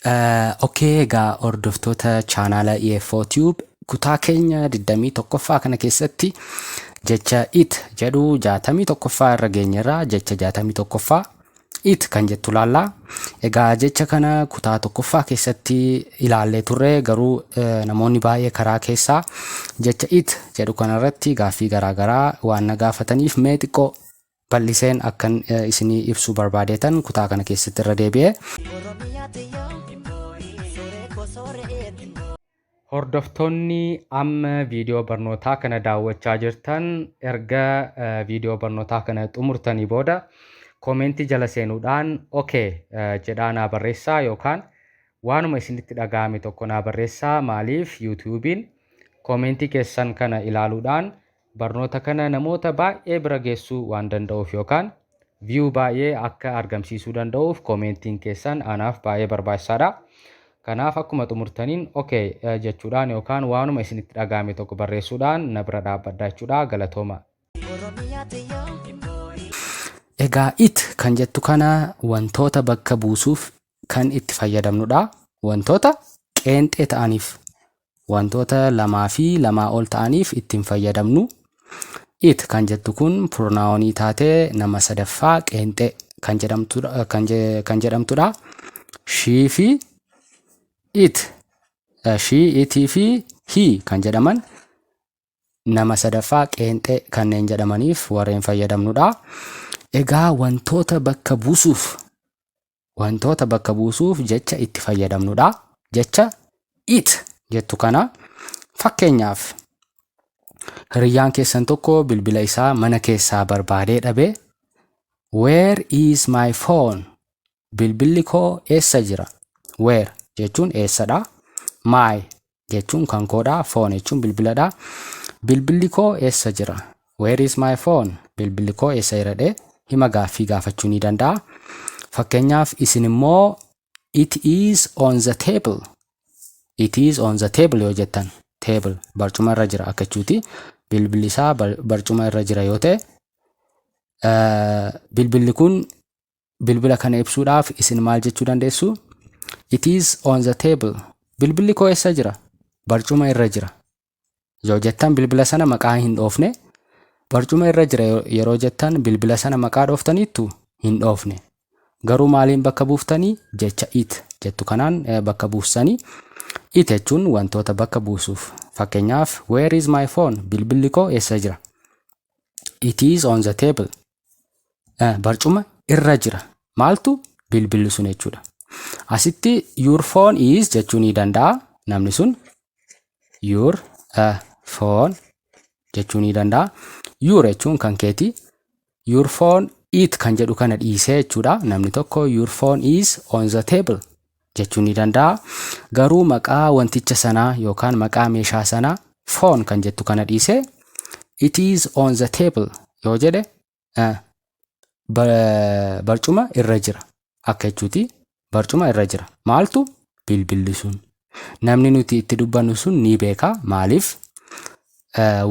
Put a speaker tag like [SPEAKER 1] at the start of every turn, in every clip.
[SPEAKER 1] Okay, egaa hordoftoota chaanaala EFO Tube, kutaa keenya 21ffaa kana keessatti jecha "it" jedhu 61ffaa irra geenyerra. Jecha 61ffaa "it" kan jettu laallaa. Egaa jecha kana kutaa tokkoffaa keessatti ilaallee turre, garuu namoonni baay'ee karaa keessaa jecha "it" jedhu kanarratti gaaffii garaagaraa waan na gaafataniif, mee xiqqoo bal'iseen akkan isinii ibsuu barbaadeetan kutaa kana keessatti irra deebi'e.
[SPEAKER 2] Oromiyaa soree koo sooree.
[SPEAKER 1] Hordoftoonni amma viidiyoo barnootaa kana daawwachaa jirtan, erga viidiyoo barnootaa kana xumurtanii booda koomentii jala seenuudhaan "okay" jedhaa naa barreessaa, yookaan waanuma isinitti dhaga'ame tokko naa barreessaa. Maaliif? YouTubeiin koomentii keessan kana ilaaluudhaan barnoota kana namoota baay'ee bira geessuu waan danda'uuf, yookaan view baay'ee akka argamsiisuu danda'uuf, koomentiin keessan anaaf baay'ee barbaachisaadha. Kanaaf akkuma xumurtaniin "okay" jechuudhaan yookaan waanuma isinitti dhaga'ame tokko barreessuudhaan na bira dhaabbadhaa jechuudha. Galatooma.
[SPEAKER 2] Oromiyaa.
[SPEAKER 1] Egaa "it" kan jettu kana wantoota bakka buusuuf kan itti fayyadamnudha. Wantoota qeenxee ta'aniif, wantoota lamaa fi lamaa ol ta'aniif ittiin fayyadamnu. "It" kan jettu kun pronounii taatee nama sadaffaa qeenxee kan jedhamtudha. Kan jedhamtudha. She fi it, she, itii fi he kan jedhaman nama sadaffaa qeenxee kanneen jedhamaniif warreen fayyadamnudha. Egaa wantoota bakka buusuuf jecha itti fayyadamnudha. Jecha "it" jettu kana, fakkeenyaaf, hiriyyaan keessan tokko bilbila isaa mana keessaa barbaadee dhabee, "Where is my phone?" Bilbilli koo eessa jira? "Where" jechuun eessadha. "My" jechuun kan koodha. "Phone" jechuun bilbiladha. Bilbilli koo eessa jira? "Where is my phone?" Bilbilli koo eessa jira jedhee hima gaaffii gaafachuu ni danda'a. Fakkeenyaaf, isin immoo "It is on the table." "It is on the table" yoo jettan, "table" barcuma irra jira akka jechuuti. Bilbilli isaa barcuma irra jira yoo ta'e, bilbilli kun, bilbila kana ibsuudhaaf isin maal jechuu dandeessu? "It is on the table." Bilbilli koo eessa jira? Barcuma irra jira. Yoo jettan bilbila sana maqaa hin dhoofne. Barcuma irra jira yeroo jettan bilbila sana maqaa dhooftaniittu? Hin dhoofne. Garuu maaliin bakka buuftanii? Jecha "it" jettu kanaan bakka buustanii. "It" jechuun wantoota bakka buusuuf. Fakkeenyaaf, "Where is my phone?" Bilbilli koo eessa jira? "It is on the table." Barcuma irra jira. Maaltu? Bilbilli sun jechuudha. Asitti "Your phone is" jechuu ni danda'a. Namni sun "Your phone" jechuu ni danda'a. "Your" jechuun kan keeti. "Your phone", "it" kan jedhu kana dhiisee jechuudha. Namni tokko "Your phone is on the table" jechuu ni danda'a. Garuu maqaa wanticha sanaa yookaan maqaa meeshaa sanaa, "phone" kan jettu kana dhiisee "It is on the table" yoo jedhe, barcuma irra jira akka jechuuti. Barcuma irra jira. Maaltu? Bilbilli sun. Namni nuti itti dubbannu sun ni beeka. Maaliif?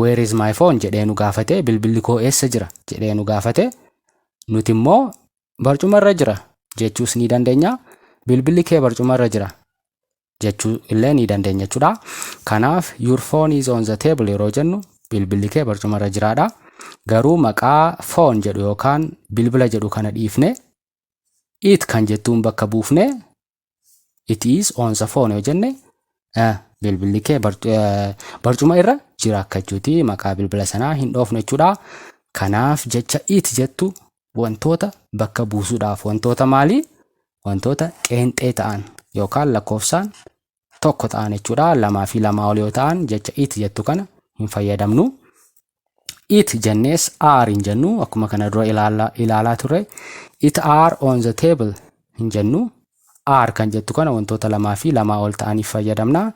[SPEAKER 1] "Where is my phone?" jedhee nu gaafate. Bilbilli koo eessa jira jedhee nu gaafate. Nuti immoo barcuma irra jira jechuus ni dandeenya. Bilbilli kee barcuma irra jira jechuu illee ni dandeenya jechuudha. Kanaaf "Your phone is on the table" yeroo jennu bilbilli kee barcuma irra jiraadha. Garuu maqaa "phone" jedhu yookaan bilbila jedhu kana dhiifne, "it" kan jettuun bakka buufne, "It is on the phone" yoo jenne, bilbilli kee barcuma irra jira akka jechuuti. Maqaa bilbila sanaa hin dhoofnu jechuudha. Kanaaf jecha "it" jettu wantoota bakka buusuudhaaf, wantoota maalii? Wantoota qeenxee ta'an yookaan lakkoofsaan tokko ta'an jechuudha. Lamaa fi lamaa ol yoo ta'an jecha "it" jettu kana hin fayyadamnu. "It" jennees "are" hin jennu. Akkuma kana dura ilaalaa turre, "It are on the table" hin jennu. "Are" kan jettu kana wantoota lamaa fi lamaa ol ta'aniif fayyadamna.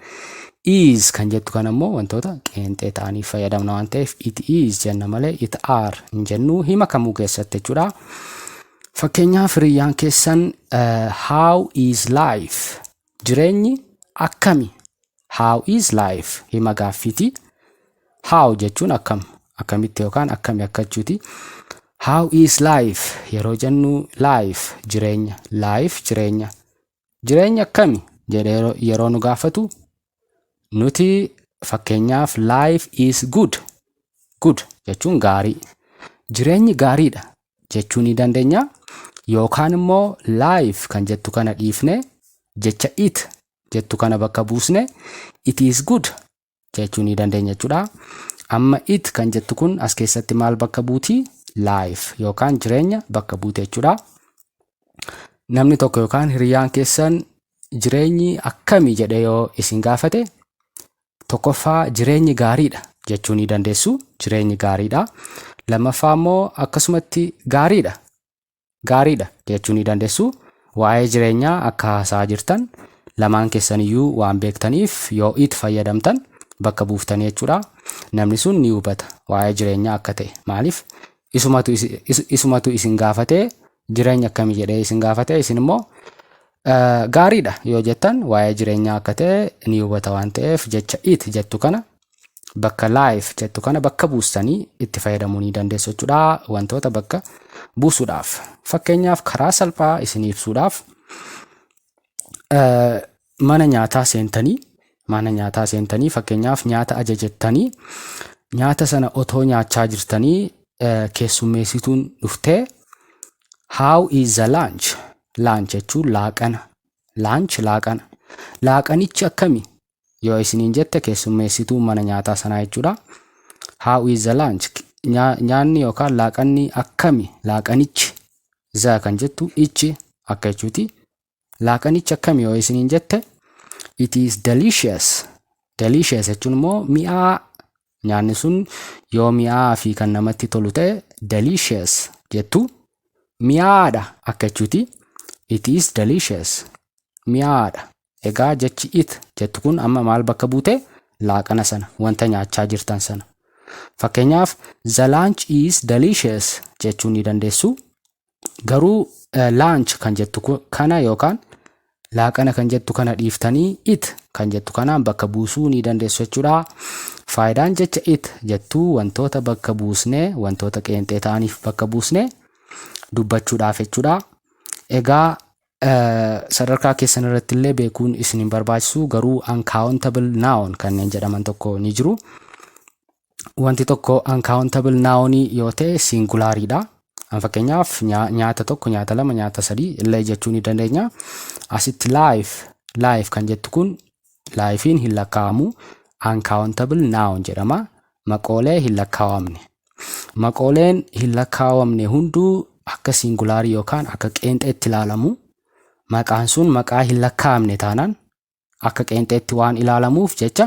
[SPEAKER 1] "Is" kan jettu kana immoo wantoota qeenxee ta'aniif fayyadamna waan ta'eef, "it is" jenna malee "it are" hin jennu hima kamuu keessatti jechuudha. Fakkeenyaaf, hiriyyaan keessan "How is life?" Jireenyi akkami? "How is life?" Hima gaaffiiti. "How" jechuun akkam, akkamitti yookaan akkami akka jechuuti. "How is life?" yeroo jennu, "life" jireenya, "life" jireenya. Jireenya akkami jedhee yeroo nu gaafatu, nuti fakkeenyaaf "Life is good." "Good" jechuun gaarii. Jireenyi gaariidha jechuu ni dandeenya. Yookaan immoo "life" kan jettu kana dhiifne, jecha "it" jettu kana bakka buusne, "It is good" jechuu ni dandeenya jechuudha. Amma "it" kan jettu kun as keessatti maal bakka buuti? "Life" yookaan jireenya bakka buute jechuudha. Namni tokko yookaan hiriyaan keessan jireenyi akkami jedhee yoo isin gaafate, tokkoffaa jireenyi gaariidha jechuu ni dandeessu. Jireenyi gaariidha. Lammaffaa immoo akkasumatti gaariidha. Gaariidha jechuu ni dandeessu. Waa'ee jireenyaa akka haasa'aa jirtan lamaan keessaniyyuu waan beektaniif, yoo "it" fayyadamtan bakka buuftanii jechuudha. Namni sun ni hubata waa'ee jireenyaa akka ta'e. Maaliif? Isumatu isin gaafatee, jireenya akkamii jedhee isin gaafate, isin immoo gaariidha yoo jettan, waa'ee jireenyaa akka ta'e ni hubata waan ta'eef, jecha "it" jettu kana bakka "life" jettu kana bakka buustanii itti fayyadamuu ni dandeessu jechuudha, wantoota bakka buusuudhaaf. Fakkeenyaaf, karaa salphaa isin ibsuudhaaf, mana nyaataa seentanii, fakkeenyaaf nyaata ajajattanii, nyaata sana otoo nyaachaa jirtanii keessummeessituun dhuftee, "How is the lunch?" "Lunch" jechuun laaqana. "Lunch", laaqana. Laaqanichi akkami yoo isiniin jette, keessummeessituun mana nyaataa sanaa jechuudha. "How is the lunch?" Nyaanni yookaan laaqanni akkami? Laaqanichi, "the" kan jettu ichi akka jechuuti. Laaqanichi akkami yoo isiniin jette, "It is delicious." "Delicious" jechuun immoo mi'aa. Nyaanni sun yoo mi'aa fi kan namatti tolu ta'e, "delicious" jettu. Mi'aadha akka jechuuti. "It is delicious." Mi'aadha. Egaa jechi "it" jettu kun amma maal bakka buute? Laaqana sana, wanta nyaachaa jirtan sana. Fakkeenyaaf, "The lunch is delicious" jechuu ni dandeessu. Garuu "lunch" kan jettu kana yookaan laaqana kan jettu kana dhiiftanii "it" kan jettu kanaan bakka buusuu ni dandeessu jechuudha. Faayidaan jecha "it" jettuu wantoota bakka buusnee, wantoota qeenxee ta'aniif bakka buusnee dubbachuudhaaf jechuudha. Egaa sadarkaa keessan irratti illee beekuun isin hin barbaachisu, garuu uncountable noun kanneen jedhaman tokko ni jiru. Wanti tokko uncountable noun yoo ta'e singulariidha. Fakkeenyaaf, nyaata tokko, nyaata lama, nyaata sadii illee jechuu ni dandeenya. Asitti "life", "life" kan jettu kun, lifeiin hin lakkaa'amu, uncountable noun jedhama. Maqoolee hin lakkaa'amne. Maqooleen hin lakkaa'amne hunduu akka singularii yookaan akka qeenxeetti ilaalamu. Maqaan sun maqaa hin lakkaa'amne taanaan akka qeenxeetti waan ilaalamuuf jecha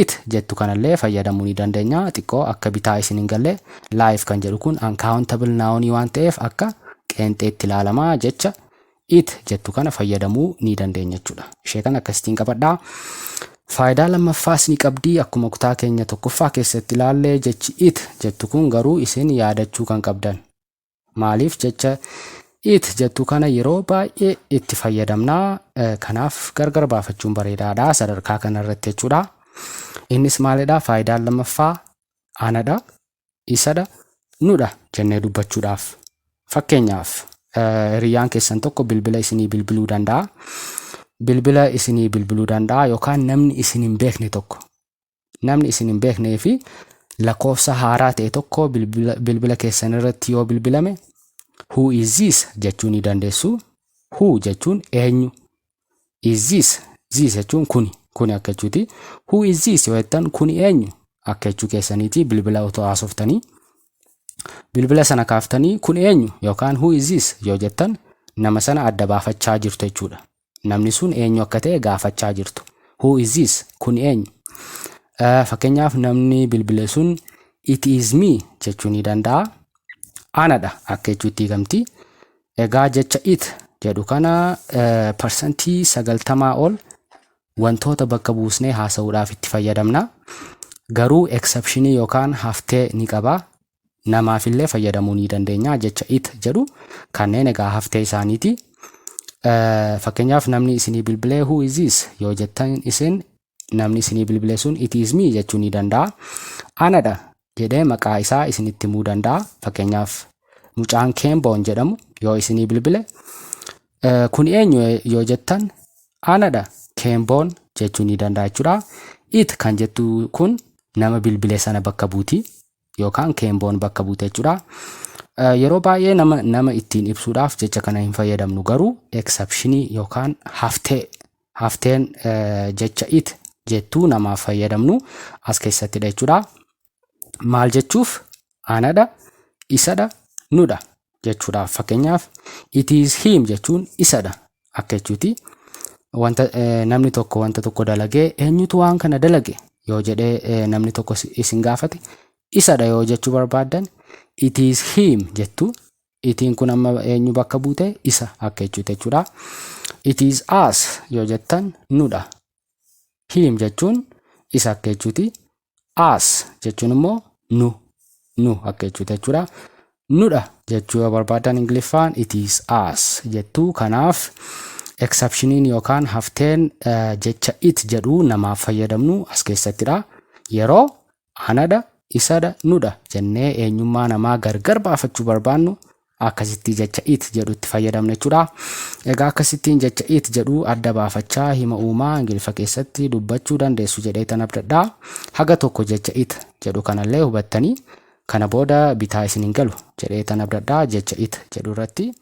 [SPEAKER 1] "it" jettu kanallee fayyadamuu ni dandeenya. Xiqqoo akka bitaa isin hin galle, "life" kan jedhu kun uncountable noun waan ta'eef akka qeenxeetti ilaalamaa, jecha "it" jettu kana fayyadamuu ni dandeenya jechuudha. Ishee kana akkasittiin qabadhaa. Faayidaa lammaffaas ni qabdi, akkuma kutaa keenya tokkoffaa keessatti ilaallee. Jechi "it" jettu kun garuu isin yaadachuu kan qabdan. Maaliif? Jecha "it" jettu kana yeroo baay'ee itti fayyadamnaa, kanaaf gargar baafachuun bareedaadha sadarkaa kanarratti jechuudha. Innis maalidha? Faayidaan lammaffaa anadha, isadha, nudha jennee dubbachuudhaaf. Fakkeenyaaf, hiriyyaan keessan tokko bilbila isinii bilbiluu danda'a. Bilbila isinii bilbiluu danda'a yookaan namni isin hin beekne tokko, namni isin hin beeknee fi lakkoofsa haaraa ta'e tokko bilbila keessan irratti yoo bilbilame, "Who is this?" jechuu ni dandeessu. "Who" jechuun eenyu. "Is this", "this" jechuun kuni, kuni akka jechuuti. "Who is this?" yoo jettan, kuni eenyu akka jechuu keessaniiti. Bilbila otoo haasoftanii bilbila sana kaaftanii, kun eenyu yookaan "Who is this?" yoo jettan, nama sana adda baafachaa jirtu jechuudha. Namni sun eenyu akka ta'e gaafachaa jirtu. "Who is this?" Kun eenyu? Fakkeenyaaf, namni bilbile sun "It is me" jechuu ni danda'a. Anadha akka jechuutti hiikamti. Egaa jecha "it" jedhu kana 90% ol wantoota bakka buusnee haasa'uudhaaf itti fayyadamna. Garuu exceptionii yookaan haftee ni qaba. Namaafillee fayyadamuu ni dandeenya jecha "it" jedhu kanneen, egaa haftee isaaniiti. Fakkeenyaaf, namni isinii bilbilee "Who is this?" yoo jettan, isin namni isinii bilbile sun "It is me" jechuu ni danda'a. Anadha jedhee maqaa isaa isinitti himuu danda'a. Fakkeenyaaf, mucaan Keemboon jedhamu yoo isinii bilbile, Kun eenyu yoo jettan, anadha, Keemboon jechuu ni danda'a jechuudha. It kan jettu kun nama bilbile sana bakka buuti yookaan Keemboon bakka buute jechuudha. Yeroo baay'ee nama nama ittiin ibsuudhaaf jecha kana hin fayyadamnu, garuu exceptionii yookaan hafteen jecha it jettuu namaaf fayyadamnu as keessattidha jechuudha. Maal jechuuf? Anadha, isadha, nudha jechuudhaaf. Fakkeenyaaf, it is him jechuun isadha akka jechuuti. Wanta namni tokko wanta tokko dalagee, eenyutu waan kana dalage yoo jedhee namni tokko isin gaafate, isadha yoo jechuu barbaaddan, it is him jettu. Itiin kun amma eenyu bakka buute? Isa akka jechuuti jechuudha. It is us yoo jettan, nudha. Him jechuun isa akka jechuuti. Us jechuun immoo nu akka jechuuti jechuudha. Nudha jechuu yoo barbaadan, Ingiliffaan it is us jettu. Kanaaf exceptioniin yookaan hafteen jecha it jedhu namaaf fayyadamnu as keessattidha. Yeroo anadha, isadha, nudha jennee eenyummaa namaa gargar baafachuu barbaannu, akkasitti jecha it jedhu itti fayyadamna jechuudha. Egaa akkasittiin jecha it jedhu adda baafachaa hima uumaa Ingiliffa keessatti dubbachuu dandeessu jedhee tan abdadhaa. Haga tokko jecha it jedhu kanallee hubattanii kana booda bitaa isin hin galu jedhee tan abdadhaa jecha it jedhu irratti.